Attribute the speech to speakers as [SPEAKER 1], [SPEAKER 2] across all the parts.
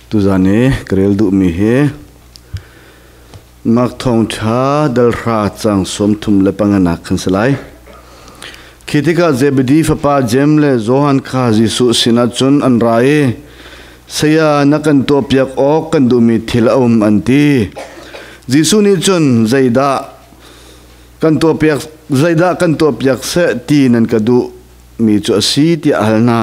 [SPEAKER 1] Tuzan i ka rel duhmi hi Mark thawngṭha dalhra cang 35 nak kan si lai. Khi tikah Zebedi fapa Jeim le Johan kha Jesuh sinah cun an ra i, Saya, na kan tuahpiak awk kan duhmi thil a um, an ti. Jesuh nih cun, Zeidah kan tuahpiak, zeidah kan tuahpiak seh ti nan ka duh mi cu a si tiah a hal hna.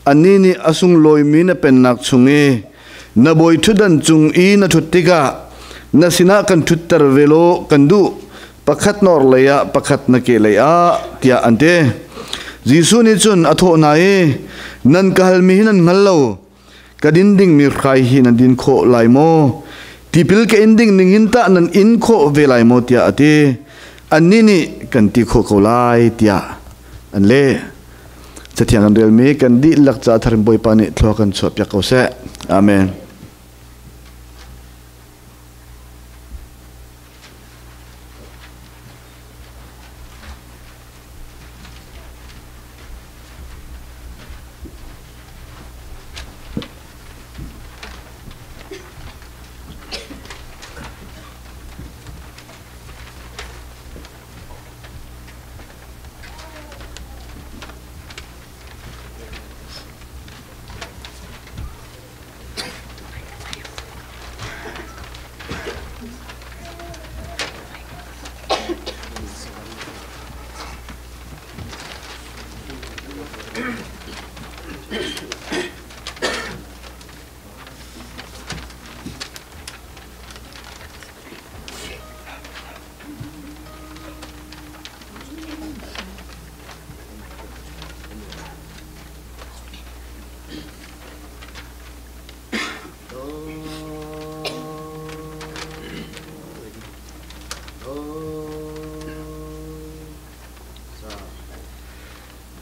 [SPEAKER 1] Annih nih a sunglawimi na pennak chung i na bawi ṭhutdan cung i na ṭhut tikah na sinah kan ṭhutter ve law kan duh, pakhat na orhlei ah, pakhat na kehlei ah, tiah an ti. Jesuh nih cun a thawh hna i, Nan ka halmi hi nan hngal lo. Ka din dingmi hrai hi nan din khawh lai maw? Tipil ka in ding ning hin tah nan in khawh ve lai maw? tiah a ti. Annih nih, Kan ti khawh ko lai, tiah an leh. Cathiang kan relmi kan dihlak ca thar in Bawipa nih thlua kan chuahpiak ko seh. Amen.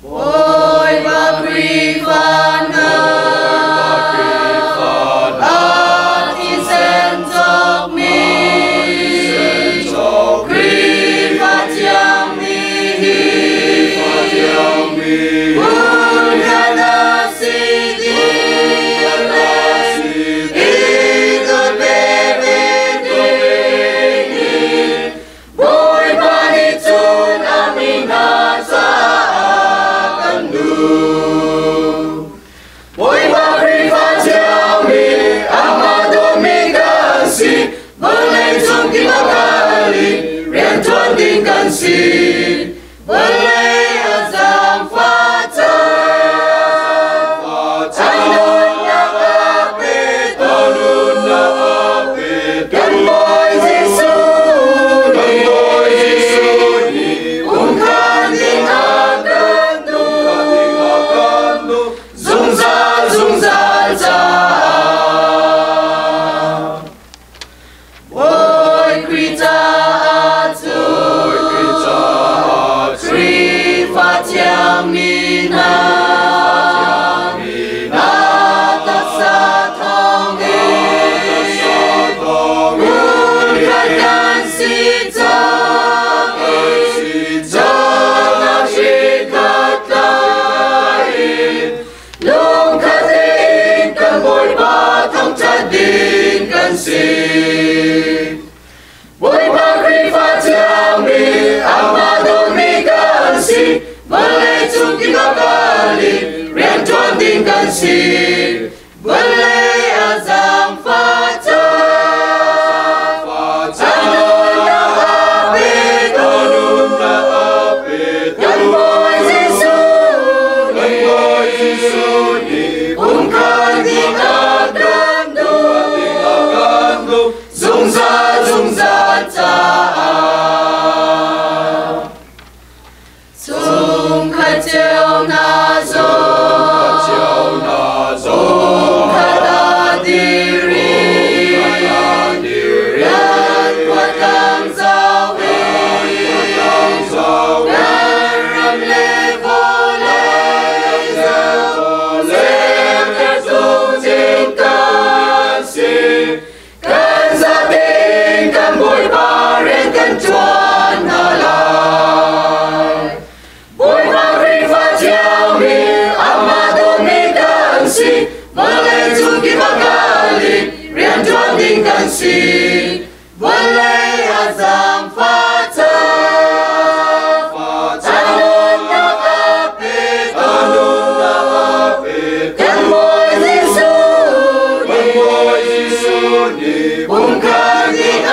[SPEAKER 2] Bawipa Khrihfa hna, a thisen cawkmi, Khrihfa thiangmi hi, hmunkhat ah si ding le i dawt veve ding in Bawipa nih cun a mi hna caah kan duh. Bawipa Khrihfa thiangmi, amah dawtmi kan si, vawlei cung kip a kal i rianṭuan ding kan si. Vawlei a zaangfah cang, a nunnak a petu, kan Bawi Jesuh nih umkhan ding a kan duh, zungzal zungzal caah. Bawi Khrih caah cun Khrihfa thiangmi hna, na taksa thawngin hmunkhat kan si cang i dawtnak hrikhat tlai in lungkhat tein kan Bawipa thangṭhat ding kan si. Bawipa Khrihfa thiangmi, amah dawtmi kan si, vawlei cung kip a kal i rianṭuan ding kan si. Vawlei a zaangfah cang, a nunnak a petu, kan Bawi Jesuh nih umkhan ding a kan duh, zungzal zungzal caah. Chungkhat cio hna zong, umkhat ah dir in, kan khua tlang zau in, kan ram le vawlei zong, semter cungchin kan si. Kan zatein kan Bawipa rian kan ṭuan hna lai. Bawipa Khrihfa thiangmi, amah dawtmi kan si, Vawlei cung kip a kal i rianṭuan ding kan si. Vawlei a zaangfah cang. A nunnak a pe Kan Bawi Jesuh nih pumkhat ding a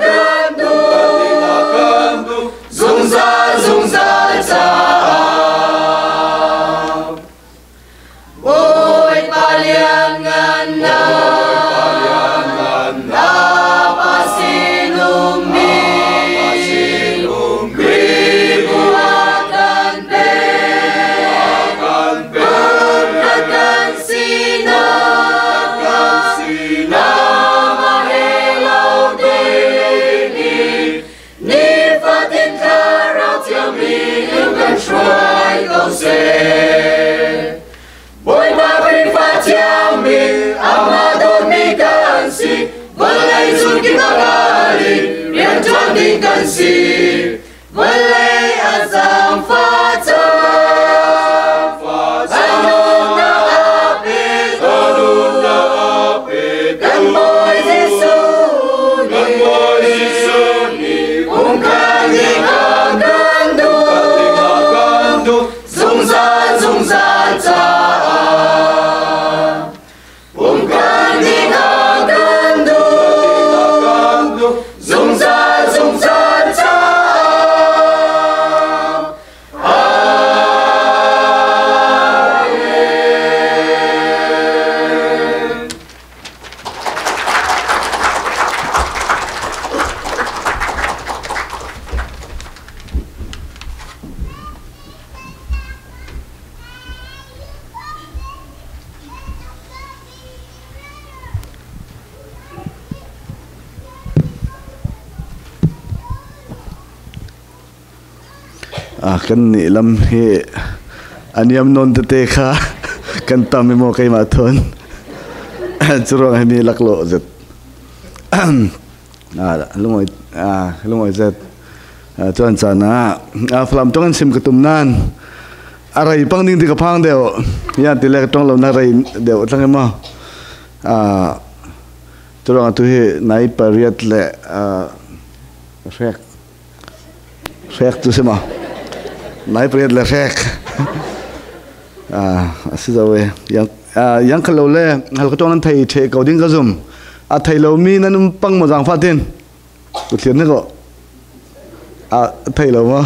[SPEAKER 2] kan duh. Zungzal zungzal caah. Bawipa lianngannak Pa sinummi Khrih a kan pek. Pumkhat kan sinak Amah he lo ding in Nifatin thlarau thiangmi in kan hruai ko seh. Bawipa Khrihfa thiangmi, amah dawtmi kan si. Vawlei cung kip a kal i rianṭuan ding kan si. Vawlei a zaangfah cang. A nunnak a pe Kan Bawi Jesuh nih pumkhat ding a kan duh. Zungzal zungzal caah. Pumkhat ding a kan duh. Zungzal zungzal caah. Amen.
[SPEAKER 1] Kan nih lam hi a niam nawn tete kha kan tam i maw keimah thon curuang hi mi laklawh zet lungoi lungoi zet chuan caan ah Falam tong an sim ka tum nan a rei pang ding ti ka phang deuh ya ti le ka tong lo na rei deuh tlang emaw curuang tu hi nai pariat le hrek Hrek tu si ma? Nai pariat le hrek. A si zo e. Yang yang khalo le hal ka tong nan thei the ko ding ka zum. A thei lo mi nan um pang mo jang fa tin. Ku thian ne ko. A thei lo ma?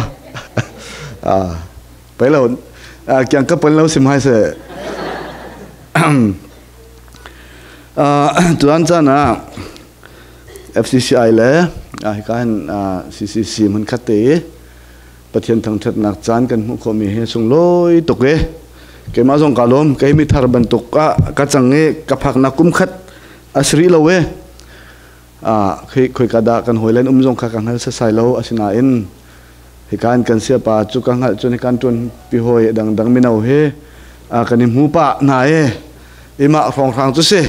[SPEAKER 1] A pai lo kyang ka pon lo sim hai se. Tuan chan ah FCCI le hika hin CCC hmunkhat te i Pathian thangṭhatnak caan kan hmuh khawhmi hi sunglawi tuk i keimah zong kaa lawm. Kei mithar bantuk ah ka cang i ka phaknak kum khat a si rih lo i khi khoika dah kan hawi len um zong kha ka hngal sasai lo. Asinain hika in kan siapa cu ka hngalh cun hikan ṭuan pi hawi dangdang mino hi kan i hmu pah hna i imah hrawnghrang cu si.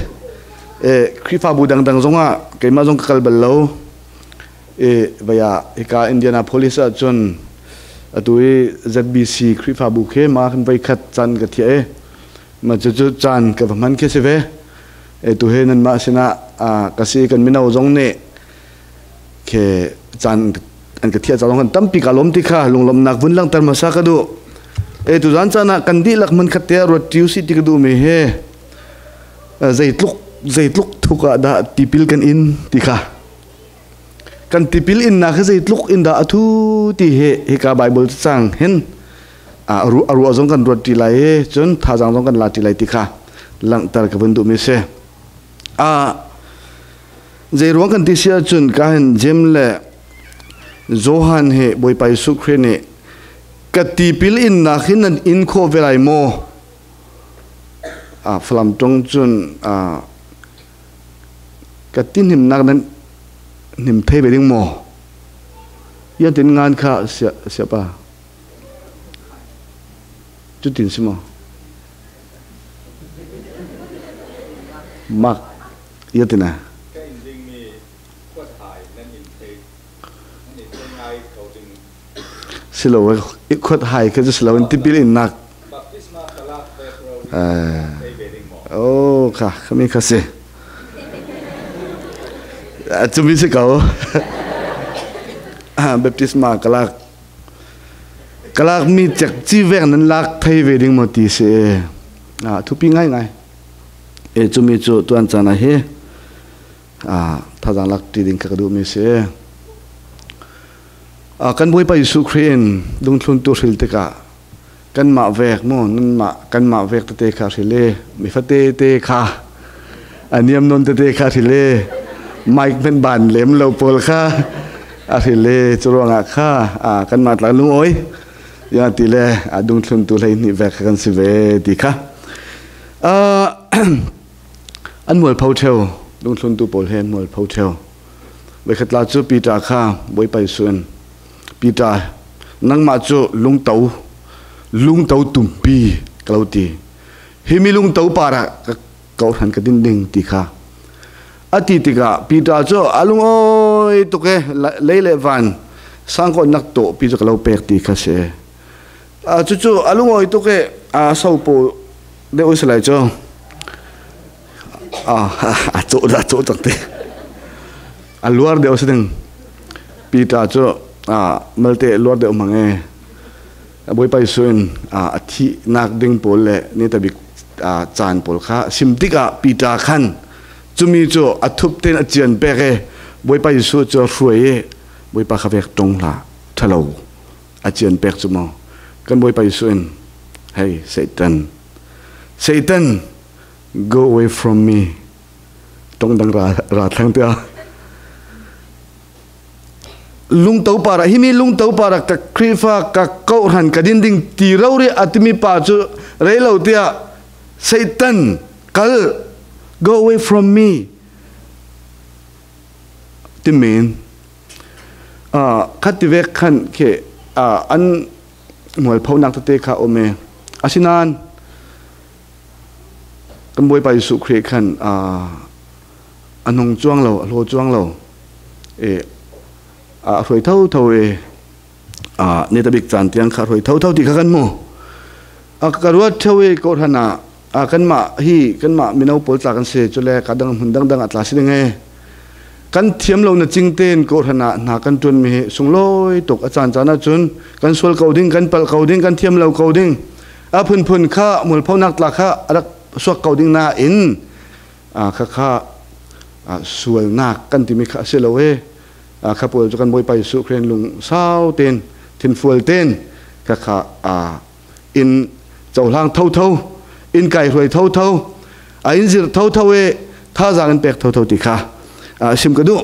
[SPEAKER 1] E Khrihfabu dangdang zongah keimah zong ka kal bal lo. E vaya hika Indianapolis ah cun atu i ZBC Khrihfabu khi ma kan voi khat caan ka thiah e ma cu cu caan ka va hman khi si ve. E tu he nan mah sinah ka si kan mino zong nih ke caan an ka thiah caan kan tampi ka lawm ti kha lunglawmhnak vun langhter hmasa ka duh. E tu zan caan ah kan dihlak man khat te ruat tiu si ti ka duh mi he zeitluk zeitluk thuk ah dah tipil kan in ti kha kan tipil innak hi zeitluk in dah a thu ti hi hika Bible cang hin a ruah zong kan ruat ti lai i cun thazaang zong kan la ti lai ti kha langhter ka vun duhmi si. A zei ruang kan ti si ahcun ka hin Jim le Johan hi Bawipa Jesuh Khrih nih ka tipil innak hi nan in khawh ve lai maw? Falam tong cun ka ti hnimnak nan hnim thei ve ding maw? Yan tin ngan kha sia siapa cutin si maw? Mak yatina.
[SPEAKER 3] Ka in dingmi khuat hai nan in thei nan in thei ngai ko ding.
[SPEAKER 1] Silo khuat hai kha cu silo in tipil in nak.
[SPEAKER 3] Baptisma ka lak ve ko thei ve ding maw?
[SPEAKER 1] Oh, kha kami kha si. Cumi si ko. Baptisma kalak kalak mi cek ci vek nan lak thei ve ding mo ti si. Thupi ngai ngai. E cumi cu tuan chan a hi thazang lak ti ding kha ka duh mi si. Kan Bawipa Jesuh Khrih in dungthlun tu hril tikah kanmah vek mu nanmah kanmah vek tete kha hril i mi fate te kha a niam non tete kha hril i mic hmenh ban lem lo pawl kha a hril i cu ruangah kha kanmah tla lungawi ya ti le a dungthlun tu hlei hnih vek kha kan si ve ti kha an mualpho theo dungthlun tu pawl he an mualpho theo Voikhat la cu Peter kha Bawipa Jesuh in Peter nangmah cu lungto lungto tumpi ka lo ti hi mi lungto par ah ka kohhran ka din ding ti kha a ti tikah Peter cu a lungawi tuk e lei le van sangkawn nak to pi cu ka lo pek ti kha si cucu a lungawi tuk e a sopo deuh si lai cu a cawh dah cawh tak te a luar deuh si ding Peter cu malte luar deuh mang e Bawipa Jesuh in a thihnak ding pawl le ni tabik caan pawl kha sim tikah Peter khan cumi cu a thup ten a cian pek e Bawipa Jesuh cu hruai i Bawipa kha vek tong hlah ṭhalo a cian pek cu maw kan Bawipa Jesuh in hey Satan Satan go away from me tong dang ra ra thlang te lungto para hi mi lungto para ka Khrihfa ka kohran ka din ding ti ro ri atimi pa chu reilo tia Satan kal go away from me timin khat ti vek khan ke an mual pho nak tete kha ome asinan Kan Bawipa Jesuh Khrih khan a nung cuang lo, a hlaw cuang lo. E, a hruai tho tho e, ni tabik caan tiang kha hruai tho tho ti kha kan mu. A ka ruat theo i ko hran ah kanmah hi kanmah mino pawl tla kan si cule ka dang hmun dangdang ah tla si ding e. Kan thiam lo na cing tein ko hran ah hna kan tuan mi hi sunglawi tuk a caan caan ahcun kan sual ko ding kan palh ko ding kan thiam lo ko ding a phunphun kha mualphonak tla kha a rak suak ko ding nain kha kha sualnak kan timi kha a si lo e kha pawl cu kan Bawipa Jesuh Khrih lung sau ten thinfual ten kha kha in cohlang thotho in kai hruai thotho a in zir thotho e thazaang in pek thotho ti kha sim ka duh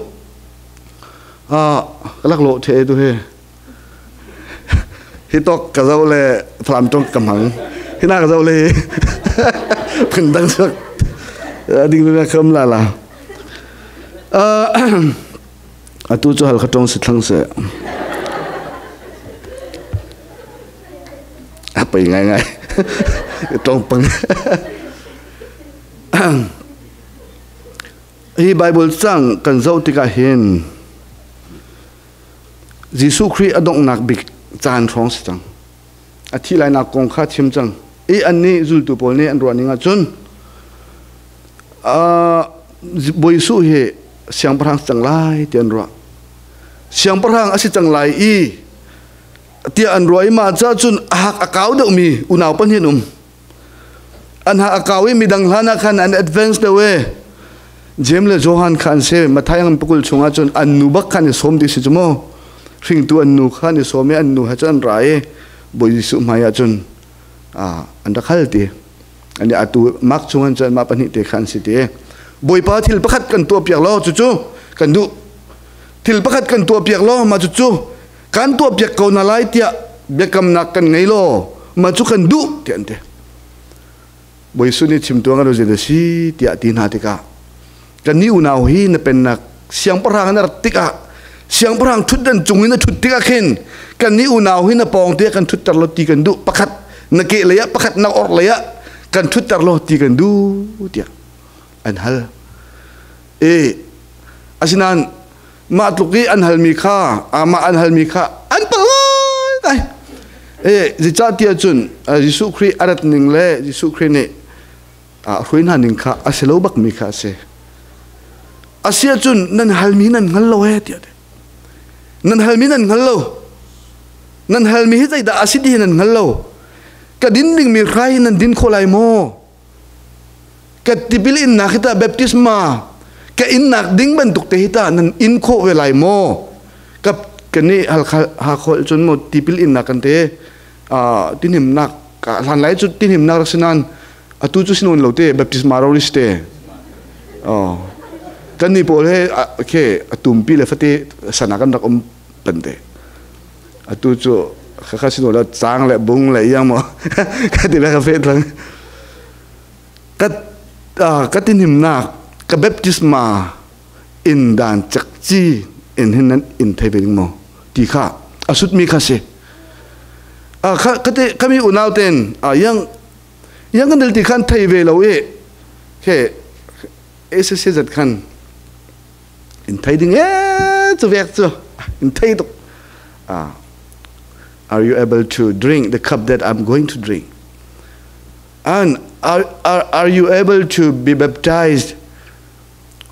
[SPEAKER 1] ka lak lo the tu he Hi tok ka zo le Falam tong ka hmang. Hi na ka zo le phun dang sak ding na kham la la. Atu cu hal kha tong si thlang se. A pei ngai ngai. Tong pang. Hi Bible cang kan zoh tikah hin Jesuh Khrih a donghnak bik caan hrawng si cang. A thih lainak kong kha chim cang. I annih zultu pawl nih an ruah ning ahcun Bawi Jesuh hi siangpahrang si cang lai ti an ruah. Siangpahrang a si cang lai i tiah an ruah i mah caah cun a hak a kau deuhmi unau pahnih an um. An ha a kau i midang hlan ah khan an advance deuh e. James le Johan kha an si. Matthai an pakul chungah cun an nu bak khan i sawm ti si cu mu. Hringtu an nu kha an i sawm i an nu he cun an ra i Bawi Jesuh hmai ah cun an rak hal ti. An i atu mak chung an cun mah pahnih te kha an si ti. Bawipa thil pakhat kan tuah piak law cucu kan duh. Thil pakhat kan tuah piak law mah cucu kan tuah piak ko na lai tiah biakamnak kan ngei law mah cu kan duh tiah an ti. Bawi Jesuh nih chim tuang kan zei si tiah ti hna tikah kannih unau hi na pennak siangpahrang na rat tikah siangpahrang ṭhutdan cung in na ṭhut tikah khin kannih unau hi na pawng te kan ṭhutter lo ti kan duh pakhat na ke lei ah pakhat na orh lei ah kan ṭhutter lo ti kan duh tiah an hal e asinain mah tluk i an halmi kha amah an halmi kha an palh ngai e zeicah tiah cun Jesuh Khrih a rat ning le Jesuh Khrih nih A hruai hna ning kha a si lo bak mi kha a si. A si ahcun nan halmi nan hngal lo he tiah nan halmi nan hngal lo. Nan halmi hi zeidah a si ti hi nan hngal lo. Ka din dingmi hrai nan din khawh lai maw? Ka tipil innak hi tah, baptisma ka innak ding bantuk te hi tah nan in khawh ve lai maw? Ka kani halkha hakhol cun mo tipil innak kan te tinhimnak hlan lai cu tinhimnak rak sinan atu cu sinon lo te, baptisma ro ris te. Oh, kan ni pawl he ke atumpi le fate sana kan rak um pan te. Atu cu khakha sino la chang le bung le yang mo ka ti le ka fe thlang ka ka tinhimnak ka baptisma in dan chak chi in hin nan in thei ve ding mo ti kha asut mi kha si. A kha ka te kami unau ten a yang yang kan dil ti khan thei ve lo e ke SSC zat khan in thei ding e chu vek chu in thei tuk. Are you able to drink the cup that I'm going to drink? And are you able to be baptized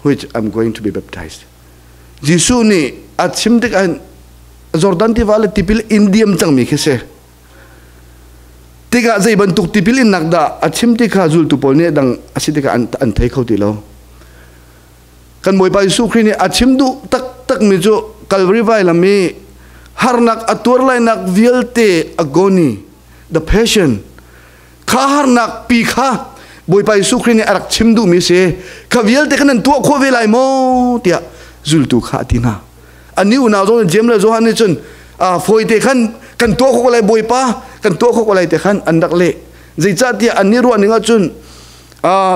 [SPEAKER 1] which I'm going to be baptized? Jesuh nih a chim tik ah Jordan tiva le tipil in diam cangmi khi si. Tikah zei bantuk tipil innak dah a chim ti kha zultu pawl nih dang a si tikah an thei kho ti lo. Kan Bawipa Jesuh Khrih nih a chim duh taktak mi cu Calvary vailam i harnak a tuar lainak vialte, agony, the passion kha, harnak pi kha Bawipa Jesuh Khrih nih a rak chim duhmi si. Kha vialte kha nan tuah khawh ve lai maw tiah zultu kha a ti hna. Ani unau zong James le Johan nih cun fawite khan kan tuah khawh lai, Bawipa, kan tuah khawh lai te khan an rak leh. Zeicahtiah an nih ruah ning ahcun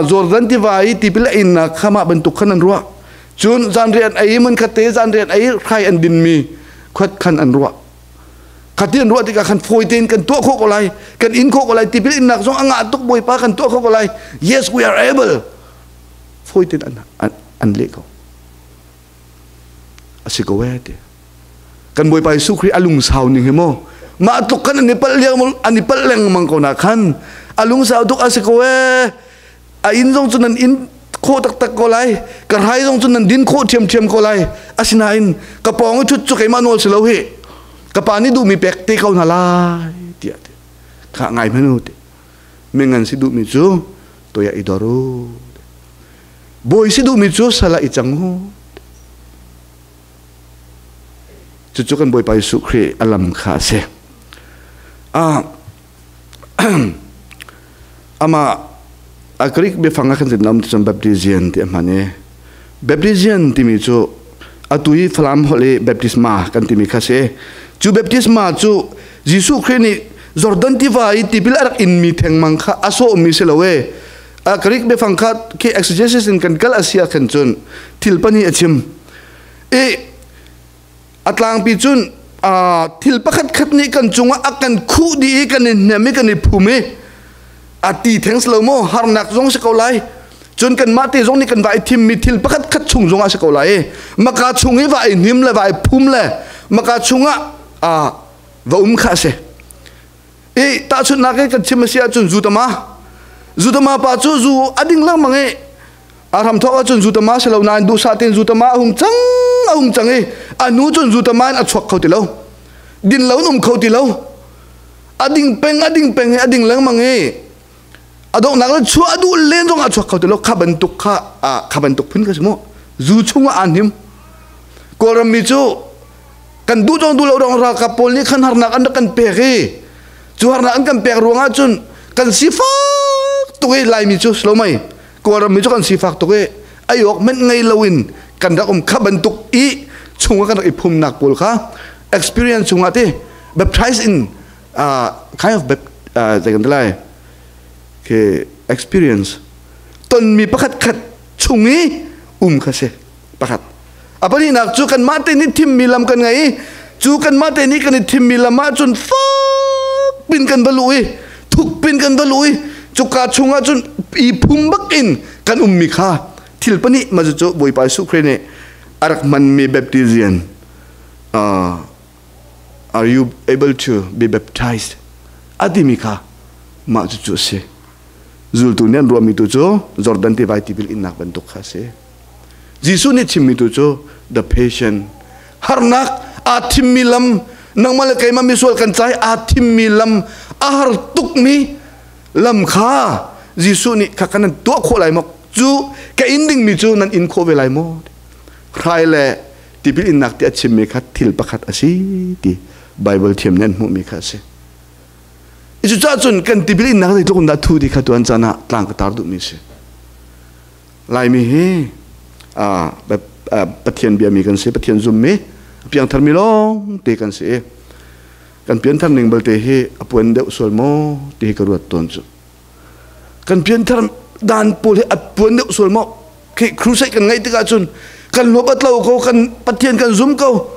[SPEAKER 1] Jordan tiva i tipil a innak kha mah bantuk khan an ruah. Cun zanriah an ei mun khat te, zanriah an ei, hrai an dinmi khuat khan an ruah. Khati an ruah tikah khan fawi tein kan tuah khawh ko lai, kan in khawh ko lai, tipil innak zong a ngah tuk, Bawipa, kan tuah khawh ko lai, yes, we are able, fawi tein an leh ko. A si ko eh ti. Kan Bawipa Jesuh Khrih a lungsau ning hi mu, mah tluk khan an i palh liang an i palh lengmang ko na khan a lungsau tuk. A si ko eh, a inn zong cu nan inn khawh taktak ko lai, ka hrai zong cu nan din khawh ṭhiamṭhiam ko lai, asinain ka pawng i ṭhut cu keimah nawl si lo hi, ka pa nih duhmi pek te ko hna lai tiah ti kha. Ngai hmanh u ti, mingan si duhmi cu toiah i dor u, bawi si duhmi cu sal ah i cang u. Cucu kan Bawipa Jesuh Khrih a lam kha a si. Amah a Greek biafang ah khan cun lam cun baptizian ti a hman i baptizian timi cu atu i Falam holh i baptisma kan timi kha si. Cu baptisma cu Jesuh Khrih nih Jordan tiva i tipil a rak inmi thengmang kha a sawhmi si lo e. A Greek biafang kha khi exegesis in kan kal a si ah khan cun thil pahnih a chim. I a tlangpi cun thil pakhat khat nih kan cungah a kan khuh dih i kan i hnem i kan i phum i a ti theng si lo maw, harnak zong si ko lai, cun kanmah te zong nih kan va i thimmi thil pakhat khat chung zong ah si ko lai. Maka chung i va i hnim le va i phum le maka chungah va um kha a si. I tahchunhnak i kan chim a si ahcun zutama zutama pa cu zu a ding lengmang i a hram thawk ahcun zutama si lo nain duhsah tein zutama a hung cang, a hung cang i a nu cun zutama in a chuak kho ti lo, din lo in um kho ti lo, a ding peng, a ding peng i a ding lengmang i a donghnak le chuah a duh len zong a chuak kho ti lo. Kha bantuk kha, kha bantuk phun kha si mu, zu chungah aa hnim. Kawlram mi cu kan duh zong duh lo dong ralkap pawl nih khan harnak an rak kan pek i cu harnak an kan pek ruangah cun kan sifak tuk i Laimi cu slomai Kawlram mi cu kan sifak tuk i ai awk hmanh ngei loin kan rak um. Kha bantuk i chungah kan rak i phumnak pawl kha experience chungah ti baptize in kind of zei kan ti lai ke experience tonmi pakhat khat chung i um kha si pakhat. A pahnihnak cu kanmah te nih thimmi lam kan ngei i cu kanmah te nih kan i thimmi lam ah cun fak pin kan va luh i thuk pin kan va luh i cuka chungah cun i phum bak in kan ummi kha thil pahnih. Mah cu Bawipa Jesuh Khrih nih a rak hmanmi baptizian, are you able to be baptized a timi kha mah cucu a si. Zultu nih an ruahmi tu cu Jordan tiva i tipil innak bantuk kha a si. Jesuh nih chimmi tu cu the patient harnak aa thimmi lam nangmah le keimah misual kan cai aa thimmi lam a har tukmi lam kha Jesuh nih kha kan tuah khawh lai maw cu ka in dingmi cu nan in khawh ve lai maw hrai le tipil innak ti a chimmi kha thil pakhat a si ti Bible thiam nih an hmuhmi kha a si. Cucaah cun kan tipil innak zeitluk in dah thu ti kha tuan caan ah tlang ka tar duhmi si. Laimi hi Pathian biami kan si, Pathian zummi, piangthar mi lawng te kan si. Kan pianthar ning balte hi a puan deuh sual maw ti hi ka ruat tawn cu. Kan pianthar dan pawl hi a puan deuh sual maw? Khi crusade kan ngaih tikah cun kan hlawp a tlo ko, kan Pathian kan zum ko,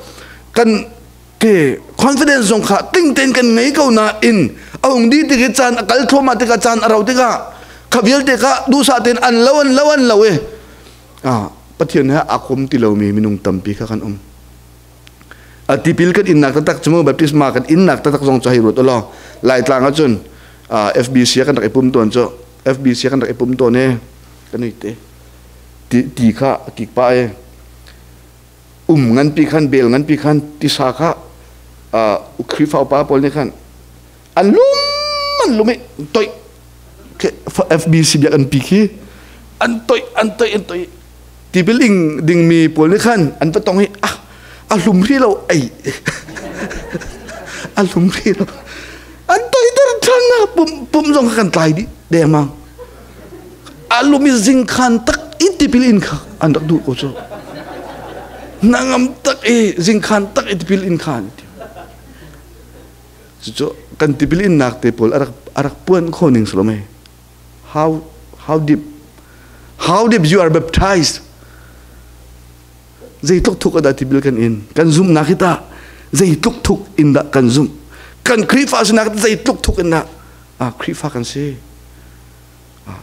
[SPEAKER 1] kan ke confidence zong kha ting tein kan ngei ko nain a hung di tik i caan a kal thluahmah tikah caan a rau tikah kha vialte kha duhsah tein an lo an lo an lo i Pathian he aa kom ti lomi minung tampi kha kan um. A tipil kan innak taktak cu mu baptisma kan innak taktak zong cu hei ruat ulaw Laitlang ahcun FBC kan rak i pum tawn cu FBC kan rak i pum tawn i kan i te ti kha kik pa e um nganpi khan bel nganpi khan tisa kha Khrihfa upa pawl nih khan an lum an lum i toih FBC biak an pi khi an toih an toih an toih tipil ing dingmi pawl nih khan an va tong i ah a hlum hri lo ei a hlum hri lo an toihter ṭhan na pum pum zong kha kan tlai dih dengmang a lum i zing khan tak i tipil in kha an rak duh ko cu nangam tak i zingkhan tak i tipil in khan cucu kan tipil innak te pawl arak arak puan kho ning salome how how deep how deep you are baptized zeitluk thuk dah tipil kan in kan zumhnak hi tah zeitluk thuk in dah kan zumh kan Khrihfa sinak zeitluk thuk in dah Khrihfa kan si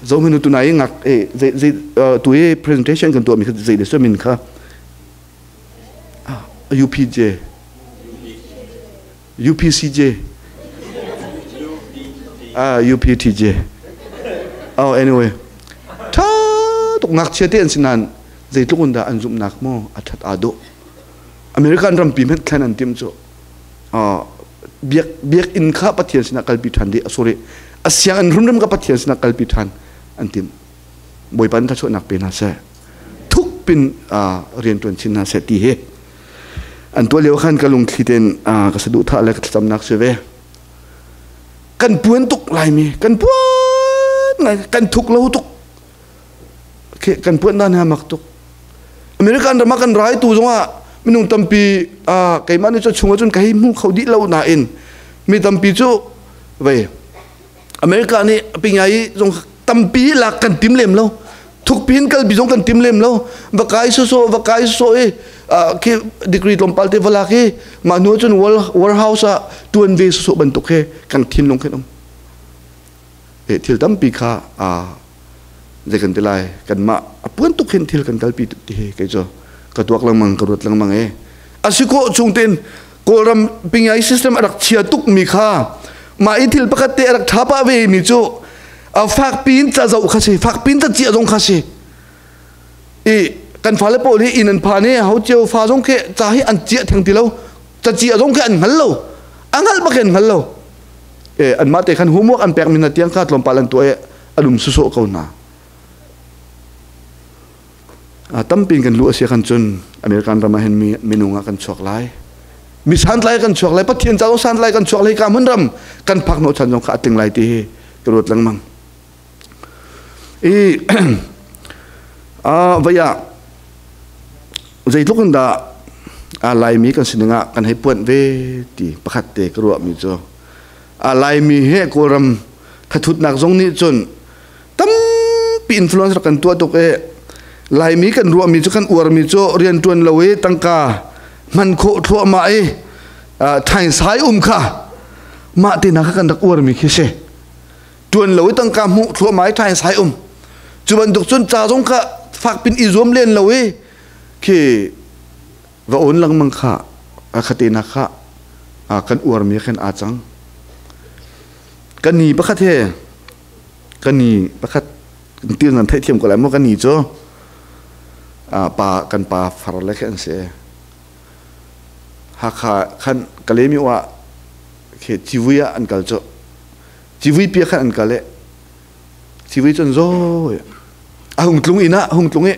[SPEAKER 1] zohminu tu nai ngak e zei zei tu i presentation kan tuah mi kha zei le min kha UPJ UPCJ ah UPTJ oh anyway tha tuk ngakchia te an si nain zeitluk in dah an zumhnak maw a that aa dawh American rampi hmanh thlen an tim cu biak biakinn kha Pathian sinah kalpi ṭhan dih sorry a sianginn hrimhrim kha Pathian sinah kalpi ṭhan an tim Bawipa in thluachuahnak pe hna seh thuk pin rian ṭuan chin hna seh ti hi an tuah lio khan ka lungthli tein ka saduhthah le ka thlacamnak si ve kan puan tuk laimi kan puan ngai kan thuk lo tuk kan puan dan ha mak tuk American ram ah kan rai tu zongah minung tampi keimah nih cu chung ahcun ka hei hmu kho dih lo nain mi tampi cu vei America nih pingai zong tampi lak kan tim lem lo thukpin kalpi zong kan tim lem lo va kai so so va kai so i khi degree tlawmpal te va lak i mah hnu cun warehouse ah tuan ve so so bantuk he kan thinlung khin um thil tampi kha zei kan ti lai kanmah a puan tuk hin thil kan kalpi ti hi kei cu ka tuak lengmang ka ruat lengmang e a si khawh chung tein kawlram pingai system a rak chia tuk mi kha mah i thil pakhat te a rak tha pah ve mi cu a fak pin ca zoh kha si fak pin ca chia zong kha si i kan fale pawl hi inn an phan i ho cio fa zong khi ca hi an chia theng ti lo ca chia zong khi an hngal lo a hngal bak an hngal lo e anmah te khan homework an pek mi hna tiang kha tlawmpal an tuah i a lum sawsawh ko hna tampi kan luh a si khan cun American ram ah hin mi minung ah kan chuak lai mi santlai kan chuak lai Pathian ca santlai kan chuak lai ka hmun ram kan phak hnawh chan zong kha a tling lai ti hi ka ruat lengmang i vaya zeitluk in dah a laimi kan sining ah kan hei puanh ve ti pakhat te ka ruah mi cu a laimi he kawlram thathutnak zong nih cun tampi influence rak kan tuah tuk i laimi kan ruahmi cu kan uarmi cu riantuan lo i tangka hman khawh thluahmah i thaisai um kha mah te hna kha kan rak uarmi khi si tuan lo i tangka hmuh thluahmah i thaisai um cu bantuk cun ca zong kha fakpin i zuam len lo i khi va on lengmang kha khate na kha kan uarmi khan aa cang kan ni pakhat he Kani pakhat til nan theihthiam ko lai maw kani cu pa kan pa far le khi an si. Hakha khan Kalemi ah khi civui ah an kal cu. Civui pia khan an kal i civui cun zo a hung tlung inn ah hung tlung i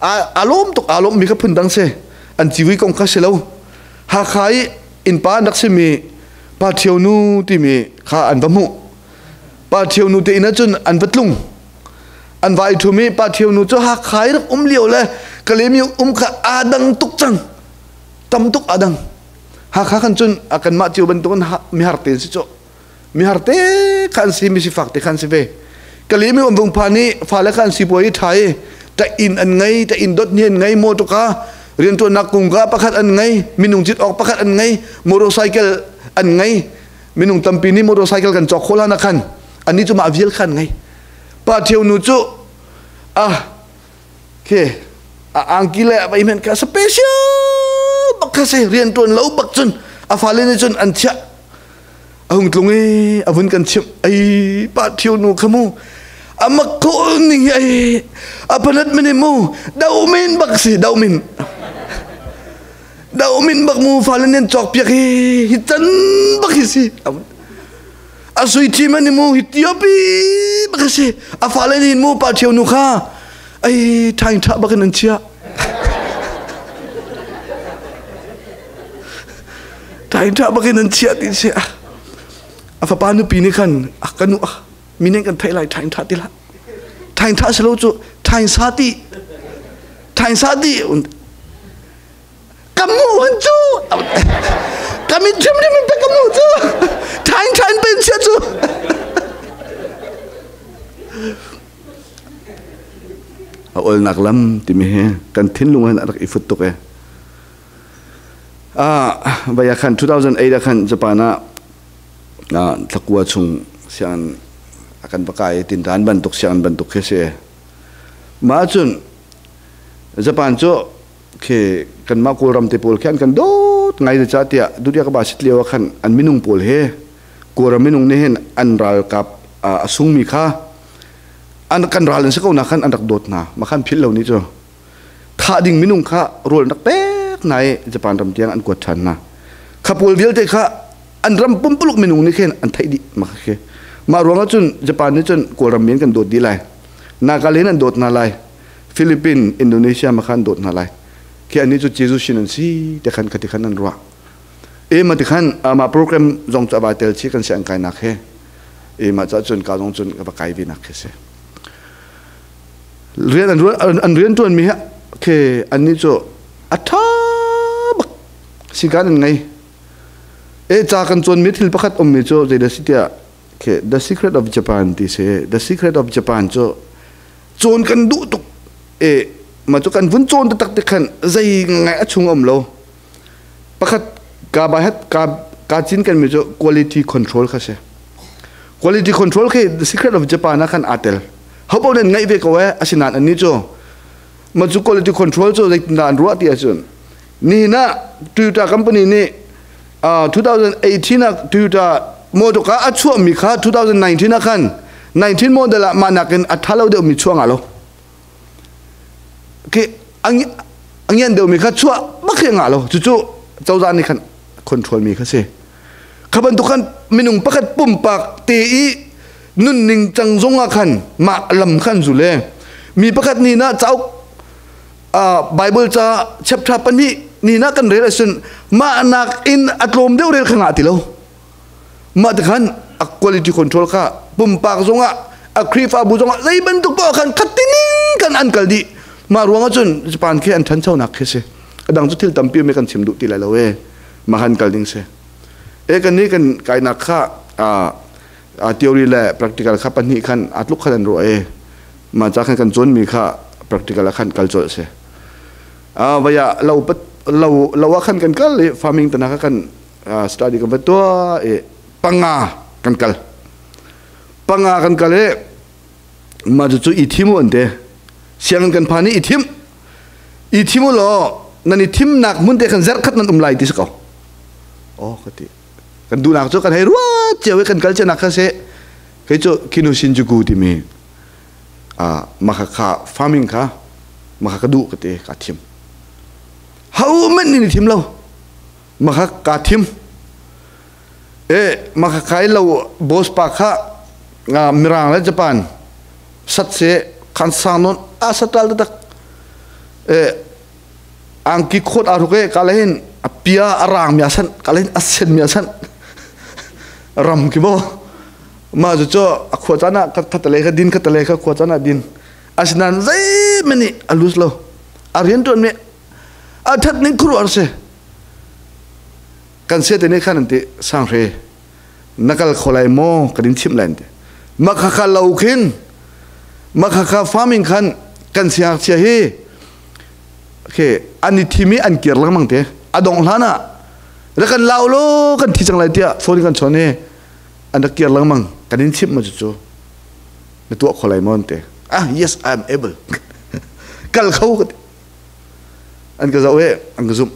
[SPEAKER 1] a lawm tuk aa lawmmi kha phundang si an civui kong kha si lo Hakha i innpa an rak simi Pa Ṭhio nu timi kha an va hmuh Pa Ṭhio nu te inn ah cun an va tlung an va i ṭhum i Pa Ṭhio nu cu Hakha i rak um lio le Kalemi um kha aa dang tuk cang tam tuk aa dang Hakha khan cun a kanmah cio bantukin mihar te an si cu mihar te kha an si misifak te kha an si ve Kalemi um vung phan i fale kha an si puai i ṭha i ta inn an ngei ta inn dot ni an ngei motor ka rianṭuannak kungka pakhat an ngei minung cit awk pakhat an ngei motorcycle an ngei minung tampi nih motorcycle kan cawk khawh hlan ah khan annih cu mah vial kha an ngei pa ṭhio nu cu ah khi a angki le a vai men kha special bak kha si rianṭuan lo bak cun a fale nih cun an chiah a hung tlung i a vun kan chimh ai pa ṭhio nu kha mu a mak khawh ning hi ai a panat mini mu daumin bak si daumin daumin bak mu fale nen cawk piak hi hi can bak hi si a sui thi mani mu hi tiopi bak si a fale nin mu pa ṭhio nu kha ai ṭhaing ṭha bak in an chia Ṭhaing ṭha bak in an chiah ti si. A fapa nupi nih khan a ka nu mi nih kan theih lai ṭhaing ṭha ti hlah. Ṭhaing ṭha si lo cu ṭhaing sa ti. Ṭhaing sa ti. Ka mu han cu. Ka mit hrimhrim in pe ka mu cu. Ṭhaing ṭha in pen chia cu. A olnak lam timi hi kan thinlung hin a rak i fut tuk e. Vaya khan 2008 ah khan Japan ah thlakua chung sianginn a kan va kai i tinṭan bantuk sianginn bantuk khi si. Mah cun Japan cu khi kanmah Kawlram te pawl khi an kan dawt ngai ca tiah Dutiya ka ba sit lio ah khan an minung pawl he Kawlram minung nih hin an ralkap a sungmi kha an kan ral an si ko na khan an rak dawt hna. Mah khan philh lo ni cu. Thah ding minung kha rawl an rak pek hna i Japan ram tiang an kuat ṭhan hna. Kha pawl vialte kha an ram pumpuluk minung nih khin an theih dih mah khi. Mah ruangah cun Japan nih cun Kawlram mi an kan dawt dih lai. Nagaland an dawt hna lai. Philippines, Indonesia ma kha an dawt hna lai. Khi annih cu Jesuh sin an si te khan khati khan an ruah. E ma ti khan mah program zong cu a vai tel chi kan si an kainak he. E mah ca cun ka zong cun ka va kai ve nak khi si. Rian an rian ṭuanmi hi khi annih cu a ṭha bak sikan an ngei. E ca kan cawnmi thil pakhat ummi cu zeidah si tiah khi The Secret of Japan ti si. The Secret of Japan cu cawn kan duh tuk. E mah cu kan vun cawn taktak ti khan zei ngai a chung um lo. Pakhat ka ba het ka ka cin kan mi cu quality control kha si. Quality control khi The Secret of Japan ah khan aa tel. Hopo nan ngaih ve ko eh asinain annih cu ma cu quality control cu zeitindah an ruah ti ahcun nihin ah Toyota company nih 2018 ah Toyota motor car a chuahmi kha 2019 ah khan 19 model ah mah nakin a ṭha lo deuhmi chuah nga lo khi a ngian deuhmi kha chuah bak hi ngah lo cucu cozah nih khan control mi kha si kha bantuk khan minung pakhat pumpak te i nunning cang zong ah khan mah lam khan zul e mi pakhat ni na cauk Bible ca chapter pahnih ni na kan rel ahcun mah nak in a tlawm deuh rel kha ngah ti lo mah ti khan a quality control kha pumpak zong ah a Khrihfabu zong ah zei bantuk paoh khan khattining kan an kal dih mah ruang ah cun Japan khi an ṭhanchonak khi si a dang cu thil tampi mi kan chim duh ti lai lo e mah han kal ding si e kan nih kan kainak kha theory le practical kha pahnih khan aa tluk khan an ruah e mah ca khan kan cawnmi kha practical ah khan kal colh si vaya lo lo lo ah khan kan kal i farming tana kha kan study kan va tuah i panga kan kal panga kan kal i mah cu i thim u an te sianginn kan phan i i thim i thim u law nan i thimnak hmun te khan zarh khat nan um lai ti si ko oh ka ti kan duhnak cu kan hei ruat cio i kan kal cianak kha si. Kei cu Kinu Shinjuku timi makha farming kha makha ka duh ka ti ka thim. Ho manh nih thim lo. Makha ka thim. E makha kai lo boss pa kha Mirang le Japan sat se khan sang non a satal tak e angki khot a ruk e kala hin a pia a rang mi a san kala hin a sen mi a san ram ki bo ma chu cho a khua chana ka khatale ka din khatale ka khua chana din asinan zai mani a lus lo a rian tuan me a that ning khuru ar se kan se te ne khan an ti sang hre nakal kholai mo kan in chim len te makhakha lo khin makhakha farming khan kan siak chia hi okay an i thimi an kir lengmang te adong hlana ra kan lau lo kan thi chang lai tia phone kan chon e an ra kir lengmang kan in chim ma chu chu na tuah kholai mon te ah yes I am able kal kho an ka zau e an ka zum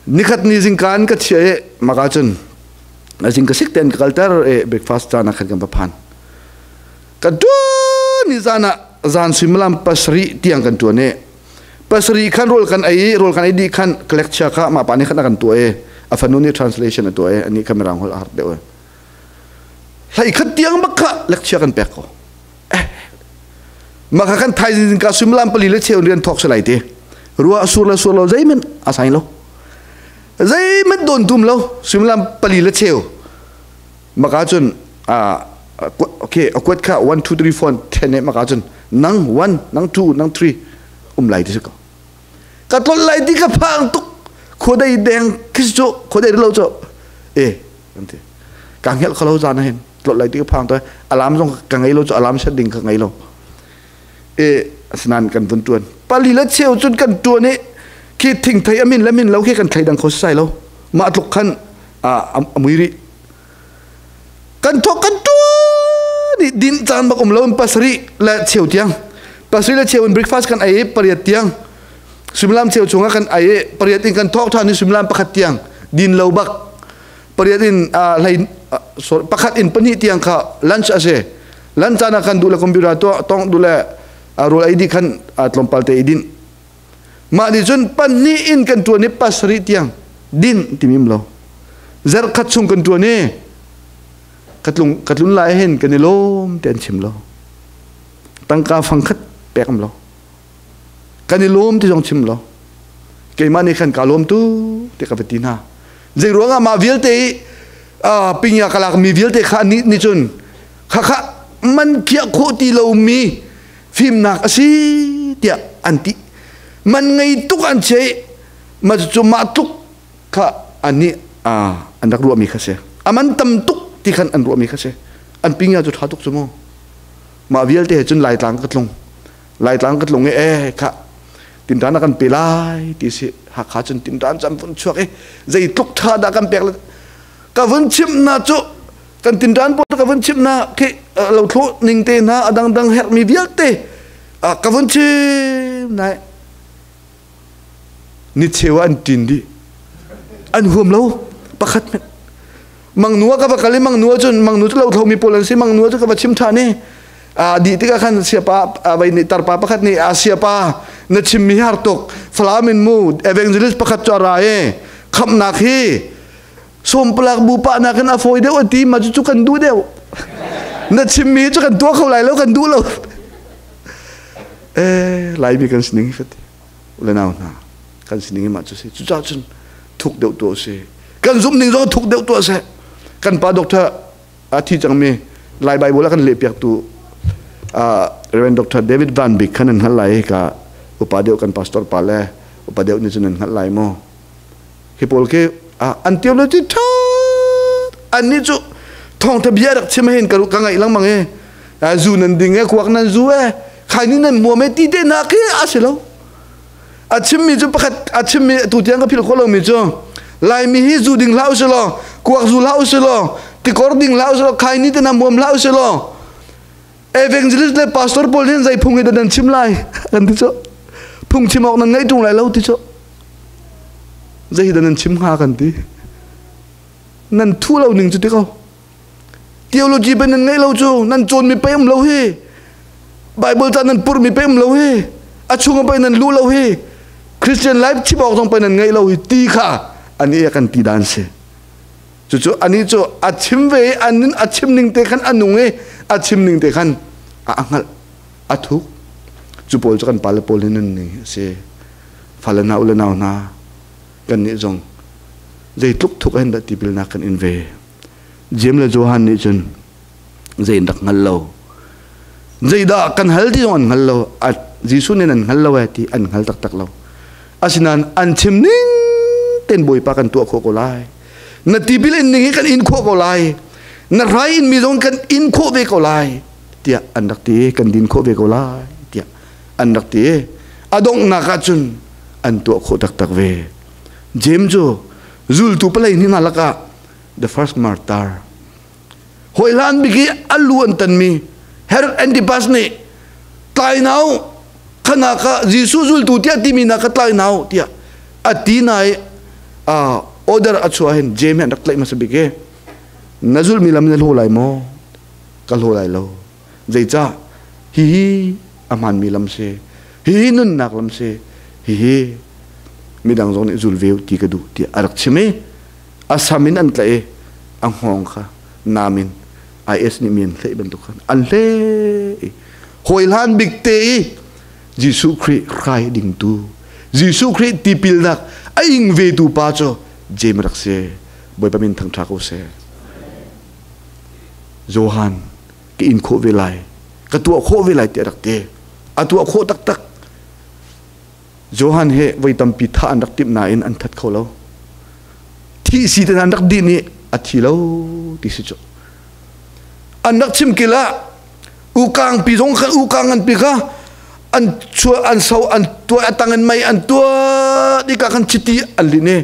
[SPEAKER 1] Nikhat ni zingka in ka chia i maka cun zing ka sik ten ka kalter e breakfast caan ah khan kan va phan. Kan tuan ni zan ah zan suimilam pasarih tiang kan tuan i pasarih khan rawl kan ei i rawl kan ei dih khan ka lecture kha mah pa nih khan a kan tuah i a fanu nih translation a tuah i anih kha mirang holh a har deuh i hlei khat tiang bak kha lecture kan pek ko. Eh, mah kha kan thaizing zingka suimilam pali le cheu rian thawk si lai ti. Ruah sur le sur lo zeihmanh a sai lo. Zeihmanh don tum lo suimilam pali le cheu. Maka cun okay akwat kha 1 2 3 4 10 e maka cun nang 1 nang 2 nang 3 um lai ti si ko. Ka tlol lai ti ka phang tuk khuadei deng khis cu khuadei lo cu e kan ti. Ka ngelh kho lo zan hin tlol lai ti ka phang to alarm zong ka ngei lo cu alarm set ding ka ngei lo. E asinain kan vun tuan pali le cheu cun kan tuan i khi thingthei a min le min lo khi kan thleidang kho sai lo mah tluk khan a mui rih kan thok kan tuan i din caan bak um lo in pasarih le cheu tiang pasarih le cheu in breakfast kan ei i pariat tiang suimilam cheu chungah kan ei i pariat in kan thok ṭhan i suimilam pakhat tiang din lo bak pariat in hlei sorry pakhat in pahnih tiang kha lunch a si lunch caan ah kan duh le computer tuah tong duh le rawl ei dih khan tlawmpal te i dinh mah nih cun pahnih in kan ṭuan i pasarih tiang din timi um lo zarh khat chung kan ṭuan i ka tlung ka tlun lai hin kan i lawm te an chim lo tangka fang khat pek am lo kan i lawm ti zong chim lo keimah nih khan ka lawm tu ti ka va ti hna zei ruangah mah vialte i pingya ka lak mi vialte kha ni ni cun kha kha man khiah khawh ti lomi fimnak a si tiah an ti man ngei tuk an che ma cu mah tluk kha an nih an rak ruahmi kha si aman tam tuk ti khan an ruahmi kha si an pingya cu tha tuk cu mu mah vialte he cun laitlang ka tlung laitlang ka tlung i e kha tinṭan a kan pe lai ti si Hakha cun tinṭan cam vun chuak i zeitluk ṭha dah kan pek ka vun chimh na cu kan tinṭan pawl ka vun chimh na khi lo thlu ning te hna a dangdang herhmi vialte ka vun chim nai ni cheu an ṭin dih an huam lo pakhat hmanh mangnu ka va kal i mangnu cun mangnu cu lo thlomi pawl an si mangnu cu ka va chim ṭhan i a dih tikah khan siapa vai nih tarpa pakhat nih a siapa na chimmi har tuk Falam in mu evangelist pakhat cu a ra i khamnak hi sawmpalak bu pa nakin a fawi deuh a ti ma cu kan duh deuh na chimmi cu kan tuah kho lai lo kan duh lo eh laimi kan sining hi le nau hna kan sining hi mah cu si cucaah cun thuk deuh tuah si kan zumh ning zong thuk deuh tuah seh kan pa doctor a thi cangmi Lai Bible a kan lehpiaktu Reverend Dr. David Van Bik khan an hngalh lai ka upa deuh kan pastor pa le upa deuh nih cun an hngalh lai mu hi pawl khi an theology ṭha an nih cu thawngṭha bia rak chim hin ka ngaih lengmang i zu nan ding e kuak nan zu e khaini nan muam e ti te na khi a si lo a chimmi cu pakhat a chimmi tu tiang ka philh khawh lomi cu Laimi hi zu ding hlah usih law kuak zu hlah usih law tikor ding hlah usih law khaini te na muam hlah usih law evangelist le pastor pawl hin zei phung hi dah nan chim lai kan ti cu phung chim awk nan ngeih ṭung lai lo ti cu zei hi dah nan chim hnga kan ti nan thu lo ning cu ti ko. Theology pe nan ngei lo cu nan cawn mi pe um lo hi. Bible ca nan pur mi pe um lo hi. A chung pe nan lu lo hi. Christian life chim awk zong pe nan ngei lo hi ti kha ani kan ti dan si. Cucu ani cu a chim ve an a chim ning te khan a nung i a chim ning te khan a hngalh a thuk. Cu pawl cu kan pale pawl hi nun ning si. Fale hna ule nau hna kan nih zong zeitluk thuk hin dah tipilnak kan in ve. Jeim le Johan nih cun zei in rak hngal lo. Zeidah kan hal ti zong an hngal lo. Jesuh nih nan hngal lo eh ti an hngal taktak lo. Asinain an chim ning ten Bawipa kan tuah khawh ko lai. Na tipil in ning hi kan in khawh ko lai. Na rai in mi zong kan in khawh ve ko lai tiah an rak ti kan din khawh ve ko lai tiah an rak ti. A donghnak ah cun an tuah khawh taktak ve. James cu zultu palei hni hna lakah the first martyr hoi hlan bik i a lu an tanmi Herod Antipas nih tlai nau khana kha Jesuh zultu tiah timi na ka tlai nau tiah a ti na i order a chuah hin James an rak tlaih hmasa bik i na zulmi lam na hlo lai maw ka hlo lai lo zeicah hihi a hmaanmi lam si hihi nunnak lam si hihi midang zong nih zul ve ti ka duh tiah a rak chim i a sam in an tlaih i a hngawng kha nam in IS nih mi an hleh bantuk khan an hleh i hawi hlan bik te i Jesuh Khrih hrai dingtu Jesuh Khrih tipilnak a ing vetu pa cu James rak si. Bawipa min thangṭha ko seh. Johan ka in khawh ve lai ka tuah khawh ve lai tiah rak ti. A tuah khawh taktak. Johan he voi tampi thah an rak timh nain an that kho lo. Thih si te an rak dih nih a thi lo ti si cu. An rak chim kil ah ukang pi zong kha ukang an pi kha an chua an so an tuah a tang in mei an tuah di ka khan chiti an lin i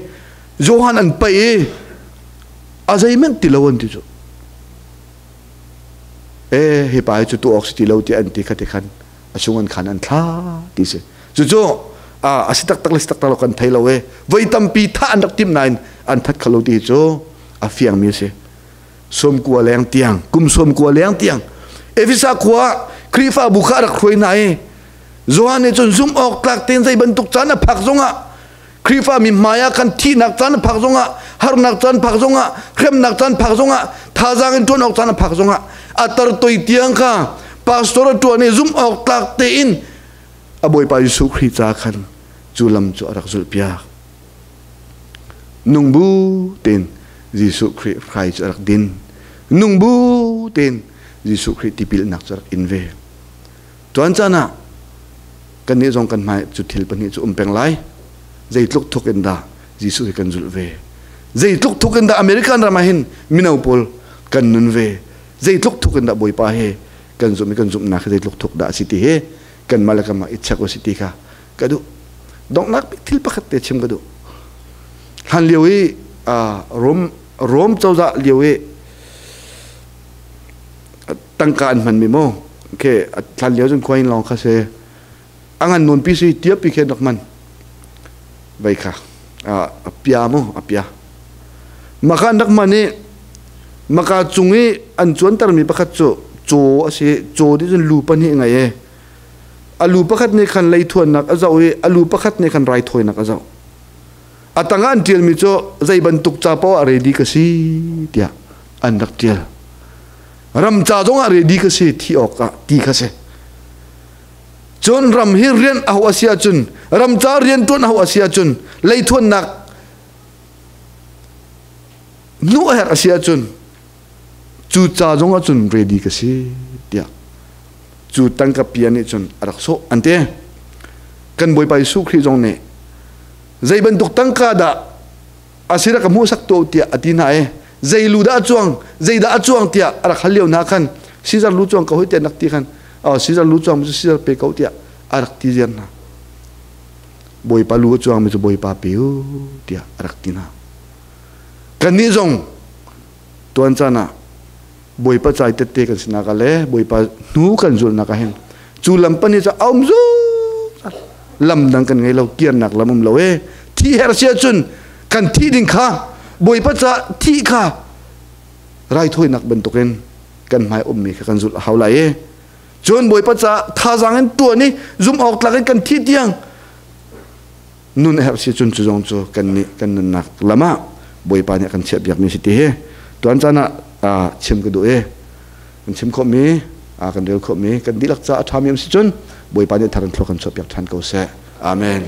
[SPEAKER 1] Johan an paih i a zeihmanh ti lo an ti cu. E hi pa hi cu tu awk si ti lo ti an ti kha ti khan a chung an khan an thla ti si. Cucu a si taktak le si taktak lo kan thei lo e. Voi tampi thah an rak timh nain an that kho lo ti cu a fiangmi a si. 90 leng tiang, kum 90 leng tiang Efesa khua Khrihfabu kha a rak hruai hna i Johan nih cun zumh awk tlak tein zei bantuk caan a phak zongah Khrihfa mi hmai ah khan thihnak caan a phak zongah harnak caan phak zongah hremnak caan phak zongah thazaang in ṭuan awk caan a phak zongah a tar toi tiang kha pastor a ṭuan i zumh awk tlak tein a Bawipa Jesuh Khrih ca khan cu lam cu a rak zulhpiak. Nung bu tein Jesuh Khrih hrai cu a rak din. Nung bu tein Jesuh Khrih tipilnak cu a rak in ve. Tuan caan ah kannih zong kan hmai cu thil pahnih cu um peng lai. Zeitluk thuk in dah Jesuh hi kan zulh ve. Zeitluk thuk in dah American ram ah hin mino pawl kan nun ve. Zeitluk thuk in dah Bawipa he kan zumh i kan zumhnak hi zeitluk thuk dah a si ti hi kanmah le kanmah i check u si ti kha ka duh. Donghnak bik thil pakhat te chim ka duh. Hlan lio i Rom Rom cozah lio i tangka an hmanmi mu okay hlan lio cun coin lawng kha si a ngan nawn pi si tiapi khin rak man vei kha a pia mu a pia maka an rak man i maka cung i an cuantermi pakhat cu caw a si. Caw nih cun lu pahnih ngei e. A lu pakhat nih khan leithuannak a zoh i a lu pakhat nih khan raithawinak a zoh. A tangah an ṭialmi cu zei bantuk ca paoh ah ready ka si tiah an rak ṭial. Ram ca zongah ready ka si thi awkah ti kha si. Cun ram hi rian a hauh a si ahcun ram ca rian ṭuan a hauh a si ahcun leithuannak hnuh a herh a si ahcun cu ca zongah cun ready ka si tiah cu tangka pia nih cun a rak sawh an ti. Kan Bawipa Jesuh Khrih zong nih zei bantuk tangka dah a si rak ka hmuhsak tuah tiah a ti hna i zei lu dah a cuang zei dah a cuang tiah a rak hal lio hna khan Caesar lu cuang ko hoi tiah nak ti khan Caesar lu cuang cu Caesar pe ko tiah a rak ti ziar hna. Bawipa lu a cuangmi cu Bawipa pe u tiah a rak ti hna. Kannih zong tuan caan ah Bawipa cai tette kan sinak ah le Bawipa hnu kan zulhnak ah hin cu lam pan hi cu a um zungzal. Lam dang kan ngei lo, kirnak lam um lo e. Thi her si ahcun kan thih ding kha Bawipa ca thih kha raithawinak bantukin Kan hmai ummi kha kan zulh a hau lai i cun Bawipa ca thazaang in tuan i zum awk tlak in kan thi tiang nun a herh si cun cu zong cu kan nih kan nunnak lam ah Bawipa nih a kan chiah biakmi si ti hi tuan caan ah chim ka duh i kan chim khawhmi kan rel khawhmi kan dihlak ca a ṭhami am si cun Bawipa nih thar in thlua kan chuah piak ṭhan ko seh. Amen.